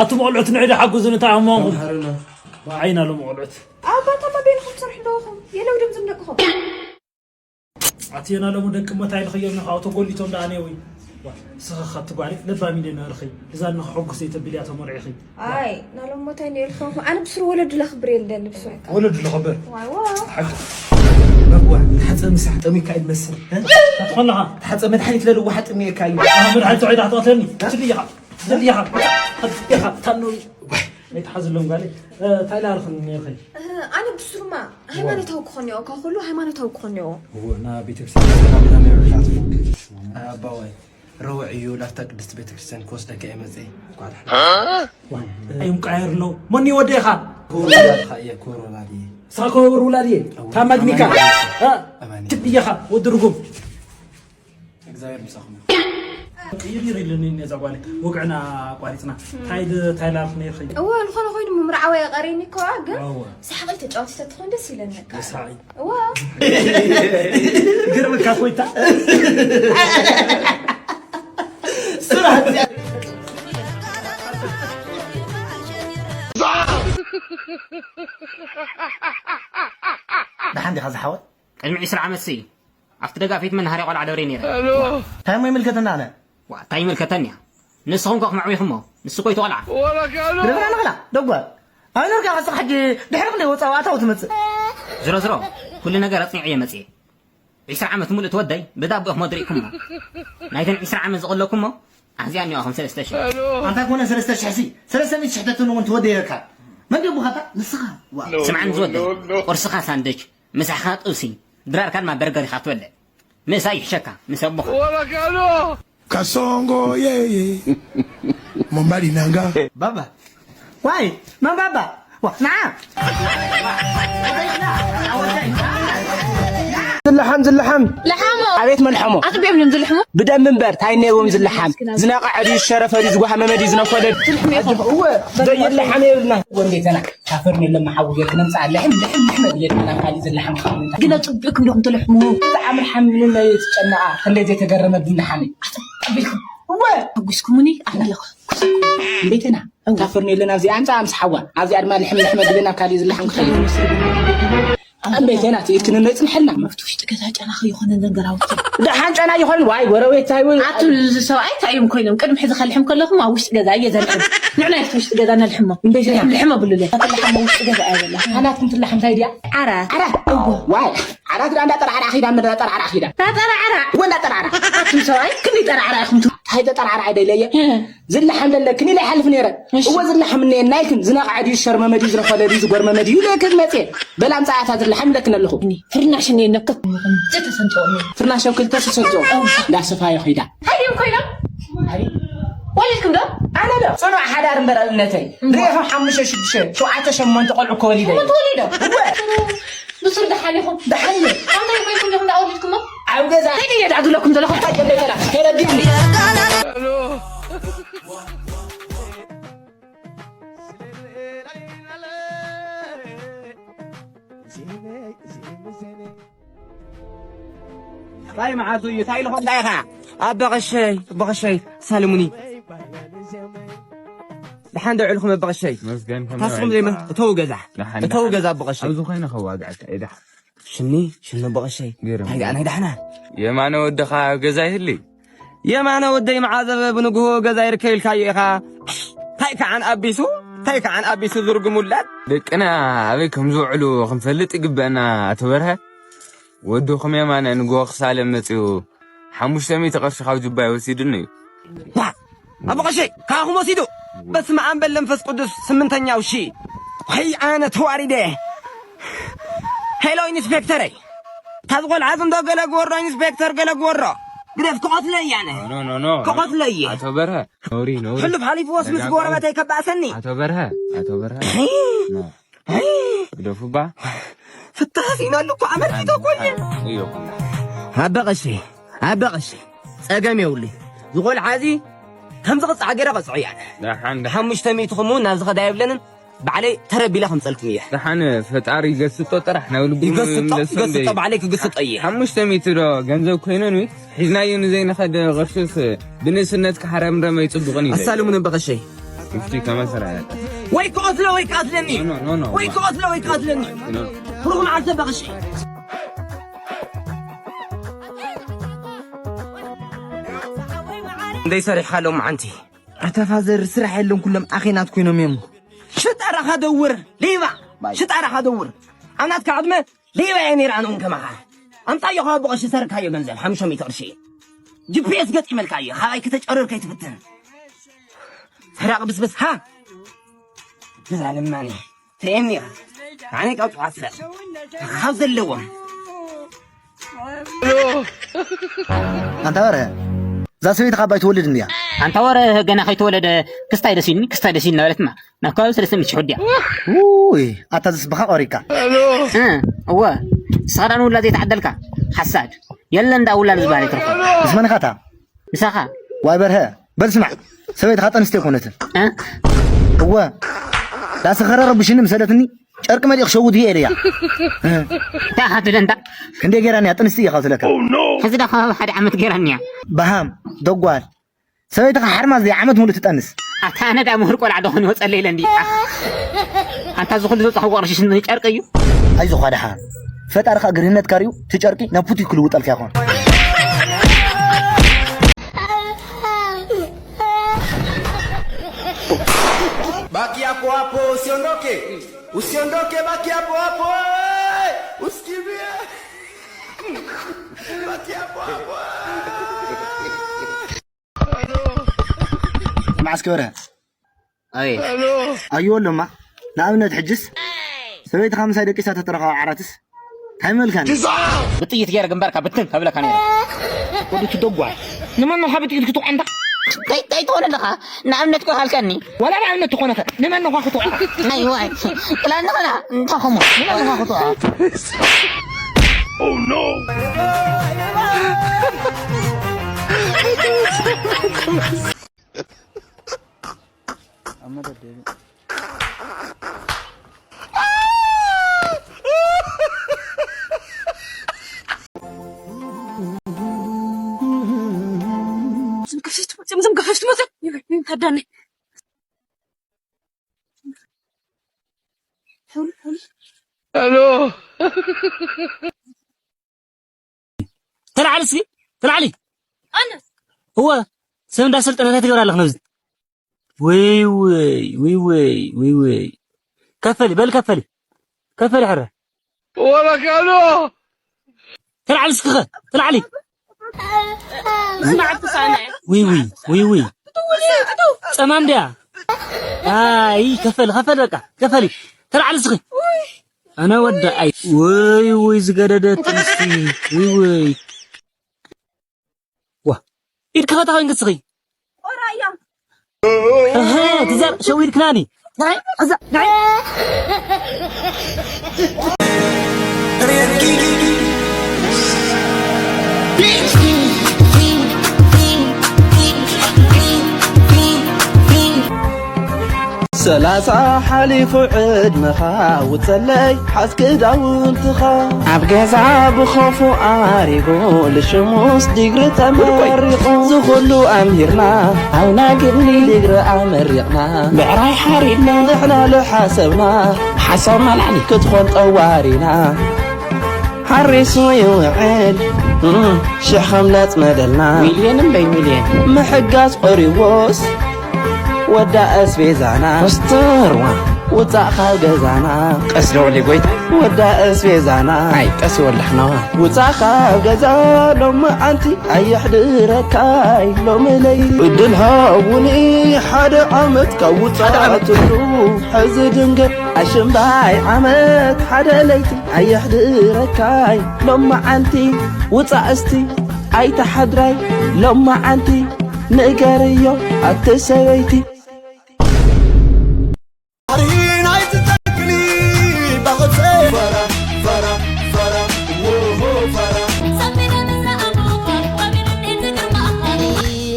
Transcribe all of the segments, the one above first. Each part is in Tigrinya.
ኣቱም ቆልዑት ንዕዲ ሓጉዙ ንታ ኣሞኹም። መምሃርና። ዓይና ሎም ቆልዑት። ኣባታማ በይንኹም ትሰርሑ ኣለኹም የለው ድምፅም ደቅኹም። ኣትየና ሎም ደቂ መታይ ልኸዮም ነኻ ኣውቶ ጎሊቶም ደኣ ነይ ወይ። ስኻ ኻቲ ጓል ለባም ኢለ ነርኺ እዛ ነኻ ሕጉስ ዘይተብልያ ተመርዒኺ። ኣይ ናሎም መታይ ነይ ልኸም ኣነ ብስሩ ወለዱ ለኽብር የልደን ብስሩ። ወለዱ ለኽብር። ዋይ ዋ። ሓቂ። መግዋ ተሓፀ ምሳሕ ጠሚካ ይመስል። ትኾን ለኻ። ተሓፀ መድሓኒት ለልዋ ሓጥሚየካ እዩ። መድሓኒት ተወዒዳ ትቐትለኒ። ትልይኻ። ኢኻ ኢኻ ታኑ ኣይትሓዝሎም ጋለይ። እንታይ ላርኽን ነይርኸይ? ኣነ ብስሩማ ሃይማኖታዊ ክኾን እኒኦ ካብ ኩሉ ሃይማኖታዊ ክኾን እኒኦ። እዎ እና ቤተክርስትያን ሰላምና ነይሩ ኣባዋይ ረውዕ እዩ ላፍታ ቅድስቲ ቤተክርስትያን ክወስደካ እየ መፅእ። ኣይምቃየር ነው መን ይወደ ኢኻ? ክብር ውላድኻ እየ ክብር ውላድ እየ። ሳኮ ክብር ውላድ እየ። ታማጅኒካ ትብየኻ ወዲ ርጉም። እግዚኣብሔር ምሳኹም ይኹን። ቅይር ኢሉኒ ነዛ ጓል ወግዕና ኣቋሪፅና ታይ ታይ ላልክ ነይርኺ? እወ ዝኾነ ኮይኑ ምምርዓወ የቐሪኒ እኮ ግን እወ። ሳሕቒ ተጫዋቲ ተትኾን ደስ ይለኒ በቃ። ሳዒ እወ። ግርምካ ኮይታ ስራሕ ደሓን ዲኻ ዝሓወት? ቅድሚ ዒስራ ዓመት ሲ ኣብቲ ደጋፊት መናሃርያ ቆልዓ ደብሬ ነይረ። እንታይ እሞ ይምልከተና ኣነ? ዋ እንታይ ይምልከተኒ እያ? ንስኹም ከ ክመዕዊኹሞ ንሱ እኮ ይተቆልዓ። ግርምና ንኽላ ደጓ ኣይኖርካ ከስኻ ሕጂ ድሕሪ ክንደይ ወፃ ኣታዊ ትመፅእ? ዝሮ ዝሮ ኩሉ ነገር ኣፅኒዐ እየ መፅየ። ዒስራ ዓመት ሙሉእ እቲ ወደይ ብዳቦ ኢኹም ኣድሪእኩሞ። ናይተን ዒስራ ዓመት ዝቐለኩሞ ኣዚኣ እኒዋ ከም ሰለስተ ሽሕ። ኣንታ ኮነ ሰለስተ ሽሕ ሲ ሰለስተ ሚእቲ ሽሕ ተትህልዎ እውን ትወደየካ። መን ድዩ ኣቦኻታ? ንስኻ። ዋ። ስምዓኒ ዝወደይ ቁርስኻ ሳንድች ምሳሕኻ ጥብሲ ድራርካ ድማ በርገር ኢኻ ትበልዕ። ምእሳ ይሕሸካ ምስ ኣቦኻ። Kasongo yeye mombali nanga. Baba. Why? Man baba. Wa na. ዝለሓም ዝለሓም ለሓሞ ኣቤት መልሐሞ ኣጥቢዖም እዮም ዝልሕሙ ብደም እምበር ታይ ነይዎም ዝለሓም ዝነቐዐ ድዩ ዝሸረፈ ድዩ ዝጓሃመመ ድዩ ዝነኮለ ድዩ እወ ዘይለሓም የብልና ወንዴተና ካፈር የለን መሓዊ ጌርክ ነምፃ ልሕም ልሕም ልሕም ብየድና ካሊእ ዝለሓም ግን ኣብ ፅቡቅኩም ዲኹም ትልሕሙ ብጣዕሚ ሓሚምና እየ ዝጨነቃ ክንደይ ዘይተገረመ ብልሓመይ ኣቢልኩም እወ ኣጉስኩሙኒ ኣመለኹ ቤተና ካፈር የለን ኣብዚኣ ኣምፃ ምስ ሓዋ ኣብዚኣ ድማ ልሕም ልሕም ብልና ካሊእ ዝለሓም ክኸይድ ኣንበይተና ትኢትክንኖ ይፅንሐልና ኣብቲ ውሽጢ ገዛ ጨና ከይኾነ ነገር ኣውፅእ ደሓን ጨና ይኾን ዋይ ጎረቤት ታይ ወይ ኣቱ እዚ ሰብኣይ እንታይ እዮም ኮይኖም ቅድሚ ሕዚ ከልሕም ከለኹም ኣብ ውሽጢ ገዛ እየ ዘልሕም ንዕና እቲ ውሽጢ ገዛ ነልሕሞ ልሕም ልሕም ኣብሉለ ተልሓሞ ውሽጢ ገዛ እያ ዘላ ኣናትኩም ትላሕ እንታይ ድያ ዓራት ዓራት እዎ ዋይ ዓራት ዳ እንዳጠራዕራ ኺዳ ምዳ ጠራዕራ ኺዳ እንዳጠራዕራ ወ እንዳጠራዕራ ኣቱም ሰብኣይ ክንደይ ጠራዕራ ኢኹም ታይ ተጠራዕራ ደለየ ዝላሓም ለለክን ኢለ ይሓልፍ ነይረ እወ ዝላሓም እነ ናይክን ዝነቕዐ ድዩ ዝሸርመመ ድዩ ዝረኸለ ድዩ ዝጎርመመ ድዩ ኢለ ክመፅየ በላ ኣምፃኣታ ዝላሓም ኢለክን ኣለኹ ፍርናሽ እነ ነከት ተሰንጥኦ ፍርናሽ ኣብ ክልተ ተሰንጥኦ እንዳሰፋዮ ኺዳ ሃዲም ኮይኖም ወሊድኩም ዶ ኣነ ዶ ፅኑዕ ሓዳር እምበር ኣብነተይ ሪኢኹም ሓሙሽተ ሽዱሽተ ሸውዓተ ሸሞንተ ቆልዑ እኮ ወሊደ ተወሊዶ ብሱር ደሓን ኢኹም ደሓን እዩ ኣንታይ ኮይንኩም ዲኹም ዳወሊድኩሞ ኣብ ገዛ እንታይ ድየ ዳዕዱለኩም ዘለኹም እንታይ ገለ ገላ ከረዲኒ ታይ መዓቱ እዩ ታይ ልኾን ዳይኻ ኣበቐሸይ ኣበቐሸይ ሳልሙኒ ደሓን ዶ ዕልኹም ኣበቐሸይ ታስኹም ዘይመ እተው ገዛ እተው ገዛ ኣበቐሸይ ኣብዚ ኮይነ ከዋግዐካ እየ ደሓን ሽኒ ሽኒ ኣበቐሸይ ገይሮም ታይ ደኣ ናይ ዳሕና የማነ ወድኻ ኣብ ገዛ ይህሊ የማነ ወደይ መዓዘበ ብንግሆ ገዛ ይርከብ ኢልካዮ ኢኻ ታይ ከዓን ኣቢሱ ታይ ከዓን ኣቢሱ ዝርጉም ውላድ ደቅና ኣበይ ከም ዝውዕሉ ክንፈልጥ ይግበአና ኣቶ በርሀ ወድኹም የማነ ንግሆ ክሳለም መጺኡ ሓሙሽተ ሚእቲ ቅርሺ ካብ ጁባይ ወሲዱኒ እዩ። ዋ! ኣቦ ቀሺ፣ ካኹም ወሲዱ። በስመ ኣብ በል መንፈስ ቅዱስ ስምንተኛው ሺ። ወይ ኣነ ተዋሪደ። ሄሎ ኢንስፔክተረይ። ታዚ ቆልዓ ዝንዶ ገለ ግበሮ ኢንስፔክተር ገለ ግበሮ። ግደፍ ክቐትሎ እየ ኣነ። ኖ ኖ ኖ። ክቐትሎ እየ። ኣቶ በርሀ ኖሪ ኖሪ። ሕሉፍ ሓሊፍዎስ ምስ ጎረቤተይ ከባእሰኒ። ኣቶ በርሀ ኣቶ በርሀ። ግደፉ እባ። ፍታህ ሲመሉ እኮ ኣመልኪቶ እኮ እየ። እዮ ኩላ። ኣበ ቀሺ ኣበ ቀሺ ጸገም የብሉይ። ዝቆልዓ እዚ ከም ዝቕጻዕ ገይረ ቀጽዖ እያ። ደሓን ደሓን ሓሙሽተ ሚእቲ ኹም እውን ናብ ዝኸዳ የብለንን። ባዕለይ ተረቢለ ከምጸልኩም እየ። ደሓን ፈጣሪ ገስጦ ጥራሕ ናብ ልቡ ይገስጦ ይምለሶ ይገስጦ እንዴ? ባዕለይ ክግስጦ እየ። ሓሙሽተ ሚእቲ ዶ ገንዘብ ኮይነን ወይ ሒዝናዮ ንዘይንኸድ ቅርሽስ ብንእስነትካ ሓረምረመ ይጽቡቕን እዩ። ኣሳልሙን ኣበ ቀሸይ። እፍቲ ከመሰራ ያጣ። ወይ ክቐትሎ ወይ ክቐትለኒ። ኖ፣ ኖ፣ ኖ፣ ኖ። ወይ ክቐትሎ ወይ ክቐትለኒ። ኖ። ብሩኽ መዓልቲ በቕሺ። እንደይ ሰሪሕካ ሎም ዓንቲ። ኣታ ፋዘር ስራሕ የለን፣ ኩሎም ኣኼናት ኮይኖም እዮም። ሽጣራኻ ደውር፣ ሌባ። ባይ። ሽጣራኻ ደውር። ኣብ ናትካ ዕድመ ሌባ እየ ነይረ ኣነ እውን ከማኻ። ኣምጻዮ ካብ ኣቦ ቀሺ ሰርካዮ ገንዘብ ሓሙሽተ ሚእቲ ቅርሺ። ጂ ፒ ኤስ ገጢመልካ እየ፣ ካባይ ከተጨርር ከይትፍትን። ሰራቂ ብስብስ፣ ሃ? ገዛ ለማኒ። ትርእየኒ ኢኻ። ኣነ ካብ ጽዋት ስለ ካብ ዘለዎም። ኣንታ ወረ፣ እዛ ሰበይቲ ካብ ባይ ትወልድ እንድያ። ኣንታ ወረ፣ ገና ከይተወለደ ክስታይ ደስ ኢልኒ፣ ክስታይ ደስ ኢልኒ እናበለትማ ናብ ከባቢ ሰለስተ ሚእቲ ሽሕ ወዲያ። ውይ፣ ኣታ ዝስብኻ ቆሪካ። እ፣ እወ፣ ንስኻ ደኣ ንውላድ ዘይተዓደልካ፣ ሓሳድ። የለን ደኣ ውላድ ዝበሃል ኣይትረኽቦ። ምስ መን ኢኻ እታ? ምሳኻ። ዋይ በርሀ፣ በል ስማዕ፣ ሰበይትኻ ጠንስቲ ኣይኮነትን። እ? እወ፣ ዳሰኸረ ረብሽኒ ምሰለትኒ፣ ጨርቂ መሊእ ክሸውድ እየ ኢለያ። እ? እንታይ ኢኻ ትብል ኣንታ? ክንደይ ገይራኒ እያ ጥንስቲ እየ ካብ ትለካ። ሕዚ ደኣ ከባቢ ሓደ ዓመት ገይራኒ እያ። በሃም፣ ደጓል፣ ሰበይትኻ ሓርማዝ ድያ ዓመት ሙሉእ ትጠንስ? ኣታ ኣነ ደኣ ምሁር ቆልዓ ዶ ኾን ይወጸለይ ኢለ እንዲ። ኣንታ እዚ ኹሉ ዘውጻኽዎ ቅርሺ ሽንት ጨርቂ እዩ? ኣይዞኻ ደሓን። ፈጣሪ ኸኣ ግርህነትካ ሪኡ፣ እቲ ጨርቂ ናብ ፑቲ ክልውጠልካ ይኾን። Baki hapo hapo, usiondoke. Usiondoke, baki hapo hapo. Eh, usikimbie. Baki hapo hapo. መዓስከረ ኣይ ኣዩ ኣሎማ። ንኣብነት ሕጅስ ሰበይትኻ ምሳይ ደቂሳ ተተረኸባ ዓራትስ እንታይ መልካኒ? ብጥይት ገይረ ግንባርካ ብትን ከብለካ ነይረ። ወዲ ትደጓል። ንመን ኢኻ ብጥይት ክትወቕዖ እንታ? እንታይ እንታይ ትኾን ኣለኻ? ንኣብነት እኮ ሃልከኒ። ዋላ ንኣብነት ትኾነኸ ንመን ኢኻ ክትወቕዖ? ኣይ ዋይ። ክላን ንኸና እንታኹሞ። ንመን ኢኻ ክትወቕዖ? Oh no! ኣብ መደብ ደይቡ። ዝም ከፍሽት መጽእ፣ ዝም ከፍሽት መጽእ። ይኸዳኒ። ሕውል፣ ሕውል። ሄሎ። ተላዓሊ እስኪ፣ ተላዓሊ። ኣነ? እወ፣ ሰብ እንዳሰልጠነ እንታይ ትገብሪ ኣለኽ ነብዚ? ወይ ወይ፣ ወይ ወይ፣ ወይ ወይ። ከፈሊ፣ በል ከፈሊ። ከፈሊ ሕረ። ወላ ካሎ። ተላዓሊ እስኪ ኸ፣ ተላዓሊ። ስማዕ ትሳነ። ወይ ወይ፣ ወይ ወይ። ጸማም ድያ? ኣይ፣ ከፈሊ፣ ከፈሊ በቃ፣ ከፈሊ። ተላዓሊ እስኪ። ኣነ ወደ ኣይ። ወይ ወይ፣ ዝገደደት ጥንሲ። ወይ ወይ። ዋ፣ ኢድኪ ኸ እንታይ ኮይንኪ እስኺ? ቆራ እያ። እህ፣ ትዘር ሸዊድክናኒ። ናይ፣ እዛ፣ ናይ። ሰላሳ ሓሊፉ ዕድመኻ ውጸለይ ሓዝ ክዳውንትኻ ኣብ ገዛ ብኸፉ ኣሪጉ ልሽሙስ ዲግሪ ተመሪቑ ዝኹሉ ኣምሂርና ኣይናግኒ ዲግሪ ኣመሪቕና ብዕራይ ሓሪድና ንሕና ልሓሰብና ሓሳብና ላዕሊ ክትኾን ጠዋሪና ሓሪሱ ይውዕል እም፣ ሽሕ ከም ለጽመደልና ሚልዮን እምበይ ሚልዮን ምሕጋዝ ቐሪዎስ ወዳ ኣስቤዛና ኮስተርዋ ውጻእ ካብ ገዛና ቀስ ደወለይ ጎይታ ወዳ ኣስቤዛና ኣይ ቀስ ይወላሕና ውጻእ ካብ ገዛ ሎመዓንቲ ኣየሕድረካይ ሎሚ ለይቲ ዕድል ሃቡኒ ሓደ ዓመት ካብ ውጻእ ትሉ ሕዚ ድንገት ኣሽምባይ ዓመት ሓደ ለይቲ ኣየሕድረካይ ሎመዓንቲ ውጻእ እስቲ ኣይትሓድራይ ሎመዓንቲ ንገርዮ ኣቲ ሰበይቲ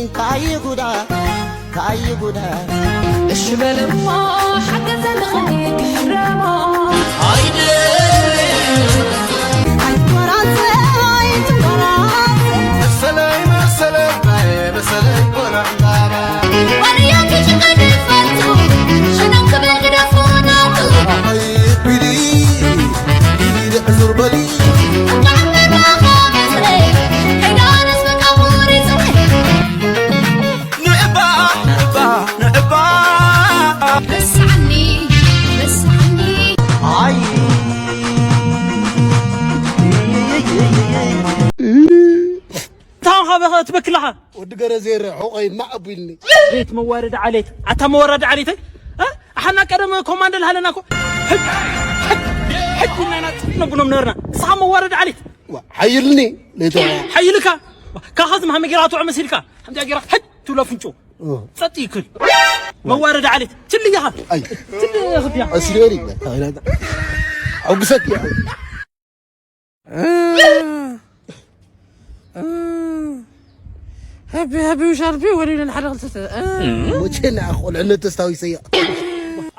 እንታይ ጉዳ እንታይ ጉዳ እሺ በልሞ ሓገዘ ንኽኒ ክሕረሞ ኣይትወራዘ ኣይትወራዘ መሰለይ መሰለይ መሰለይ ጎራዕራራ ወርያት ጭቀ ድፈቱ ረስዓኒ ረስዓኒ ኣይ ታም ሃበኸ ትበክላኻ ወዲ ገረዘ ይረ ሑቐይ ማዕ ኣቢልኒ ቤት መዋረድ ዓሌት ኣታ መዋረድ ዓሌተይ ኣሓና ቀደም ኮማንደል ሃለና ኮ ሕጅ ሕጅ ሕጅ ናና ነብኖም ነርና ንስኻ መዋረድ ዓሌት ሓይልኒ ለይተ ሓይልካ ካኻዝም ሃመ ጌራ ትዖ መሲልካ ሓምዚኣ ጌራ ሕጅ ትብሎ ፍንጩ ጸጥ ይክል መዋረድ ዓሌት ትልያኻ ኣይ ትልያኽብያ ኣስሪበሊ ሕጉሰት هبي هبي وشربي ولي لنا حدا غلطت وجهنا اخو العنة تستوي سيء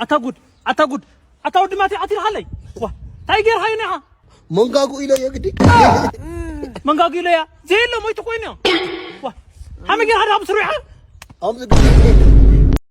ኣታ ጉድ ኣታ ጉድ ኣታ ወዲ ማቲ ኣቲልኻለይ ዋ እንታይ ጌርኻዮ ኒኻ መንጋጉ ኢለ የግዲ መንጋጉ ኢለያ ዘየለ ሞይቱ ኮይኑዮ ዋ ሓመ ጌርካ ዳ ብስሩ ኢኻ ኣምዚ